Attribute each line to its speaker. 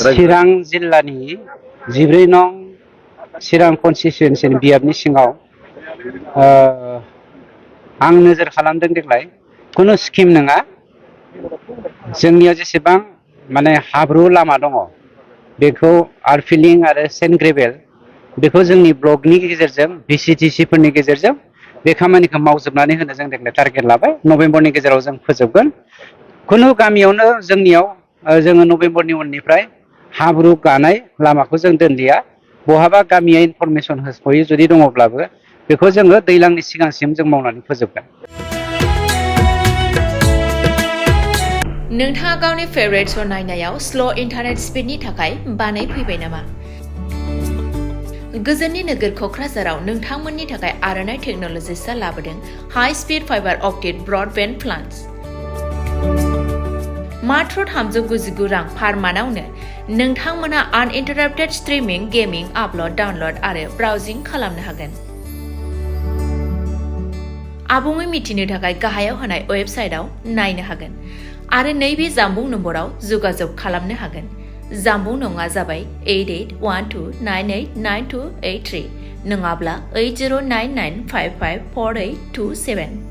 Speaker 1: चिरां जिल्लानि 14 नं चिरां कनस्टिटुयेन्सिनि बियाबनि सिङाव आं नोजोर खालामदों देग्लाय खुनु स्किम नङा जोंनियाव जेसेबां माने हाब्रु लामा दङ बेखौ आर्फिलिं आरो सेन्ड ग्रेभेल बेखौ जोंनि ब्लकनि गेजेरजों भिसिडिसि फोरनि गेजेरजों बे खामानिखौ मावजोबनानै होनो जों देग्लाय टारगेट लाबाय नभेम्बरनि गेजेराव जों फोजोबगोन खुनु गामियावनो जोंनियाव जोङो नभेम्बरनि उननिफ्राय हाब्रु गानाय लामाखौ जों दोनलिया बहाबा गामिया इनफरमेसन होस'यो जुदि दङब्लाबो बेखौ जोङो दैज्लांनि सिगांसिम जों मावनानै फोजोबगोन।
Speaker 2: नोंथाङा गावनि फेभरेट श' नायनायाव स्ल' इन्टारनेट स्पिडनि थाखाय बानायफैबाय नामा? गोजोननि नोगोर क'क्राझाराव नोंथांमोननि थाखाय आर'नाइ टेक्न'लजिसआ लाबोदों high speed fibre optic broadband plans. मात्र 399 रां पार मान्थआवनो नोंथांमोना आनइन्टाराप्टेड स्ट्रिमिं, गेमिं, आपल'ड, डाउनल'ड आरो ब्राउजिं खालामनो हागोन। आबुङै मिथिनो थाखाय गाहायाव होनाय वेबसाइटआव नायनो हागोन आरो नैबे जामबुं नम्बराव जगाजग खालामनो हागोन। जामबुं नङा जाबाय 8812989283 नङाब्ला 8099554827।